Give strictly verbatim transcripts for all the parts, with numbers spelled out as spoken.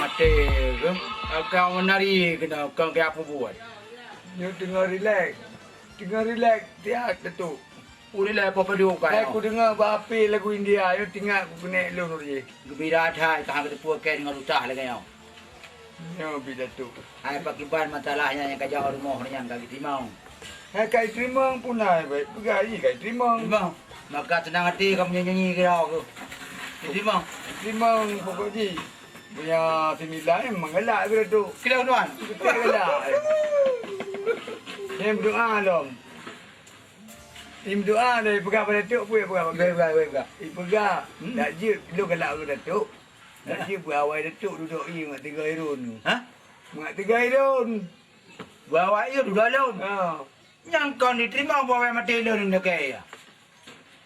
Até keuh, ka menari keunoe, kon keu peue buet. Nyoe teungoh rilek. Teungoh rilek siat Datuk. Ulilai peue padum ka. Hai, kudeungoe bak H P lagu India, nyoe teuingat kukeuneuk lôn jih. Geumbira that, ka hana teupeu kèe deungon usah lagèe nyoe. Nyoe bi Datuk. Hai, pakriban masalah nyan nyang ka jaoh rumoh nyan ka geuteurimong? Hai, ka geuteurimong pun hai, baik peugah jih ka geuteurimong. Teurimong. Maka seunang até kamoe nyanyi keu droe keuh. Geuteurimong. Teurimong pokok jih. Buya sinilai meugalak keu Datuk. Keu Datuk tuan. Beutôi galak. Nyan meudoa lom. Nyan meudoa lom, peugah bak Datuk, peue peugah bak Peugah, peugah, peugah. Ipeugah, hmm, dak jeuet lôn galak keu Datuk. Dak jeuet beuawai Datuk dudoe ié ngon tiga irun. Hah? Ngon tiga irun. Beuawai ié dudoe lôn. Ha. Nyang kon jiteurimong beuawai maté lôn lakèe.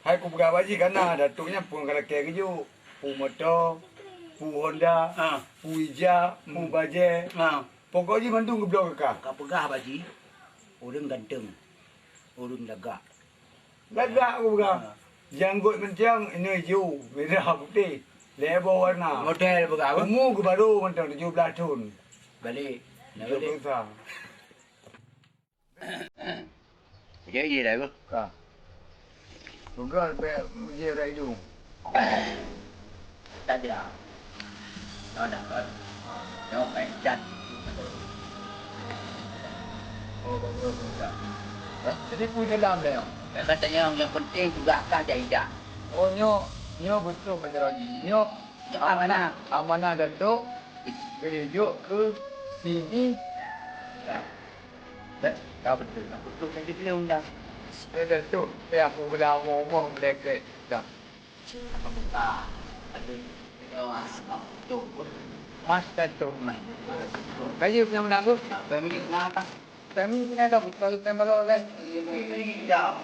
Hai kupeugah bak jih kana Datuk nyan phôn ka lakèe geujok. Phôn moto, phôn Honda, ha, phôn ija, phôn, hmm, bajèe. Ha. Pokok jih mandum geubloe keu ka. Ka peugah bak jih, ureueng ganteng, ureueng lagak. Lagak kupeugah. Ha. Janggot mantong, ineuk ijo, mirah, putéh. Lhèe boh warna. Model peugah apa? Umu geuh barô mantong tujoh blaih thon. Balek. Tujoh blaih thon. Jadi dah tu. Ka. Peugah bèk meuji rot idong. Tak ada. Tak ada. Tengok kat cat. Oh, bagus, bagus. Jadi pun dalam dah. Kata yang, yang penting juga kan dia indah. Oh, nyoe, nyoe beutôi Pak Raji. Nyoe amanah. Amanah Datuk. Geujok keu sini. Dah. Dah, ka beutôi. Beutôi kan dia undang. Eh, Datuk, eh, aku udah ngomong leket dah. Apa buka? Aduh, ya, Mas, Mas, tu pun. Mas Datuk. Mas. Kayu punya menang tu? Apa ni? Kenapa? Kami punya dah buka, kita baru oleh. Ini dah.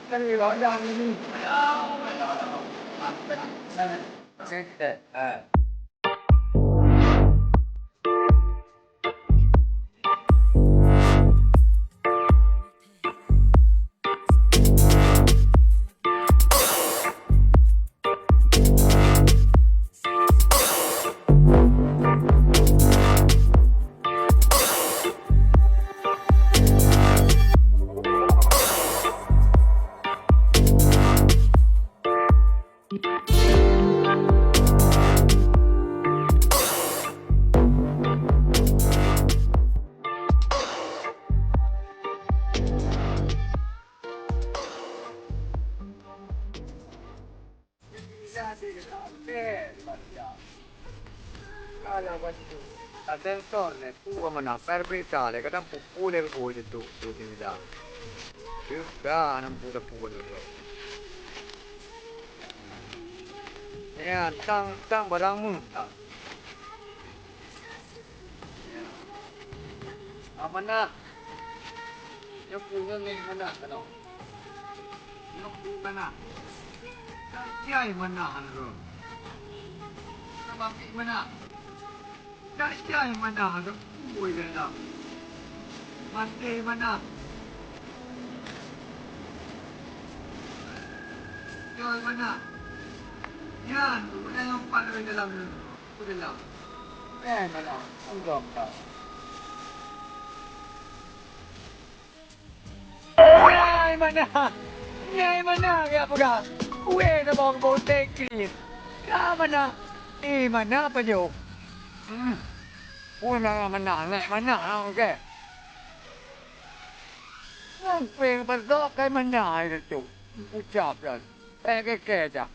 Kami bawa dah ini. Ya, ya, ya. Mas, sana. Oke. Ah. Ka sensor lé, peue meunan, per berita lé, kadang pukul lé, pukul lé tu, tu, tu, tu. Teuka nam pukul, pukul tu. Ya, tang, tang barang mu, tang. Ya. Amanah. Nyoe peue nyoe manah keunoe. Nyoe peue manah. Dak jai manah nyoe. Nyoe maté manah. Dak jai manah nyoe. Ui, dah dah. Maté manah. Jai manah. Nyan, bukan nyang pat dari dalam nyoe. Udahlah. Eh, malah. Udahlah. Nyai mana? Nyai mana, geujak peugah? Weh, saboh keubeue teuh kris. Ka mana? Eh, mana pajoh? Hmm. Pun mana, mana, nak mana, ha, okey. Sampai pasok kai mana itu? Ucap dah. Eh, keke dah.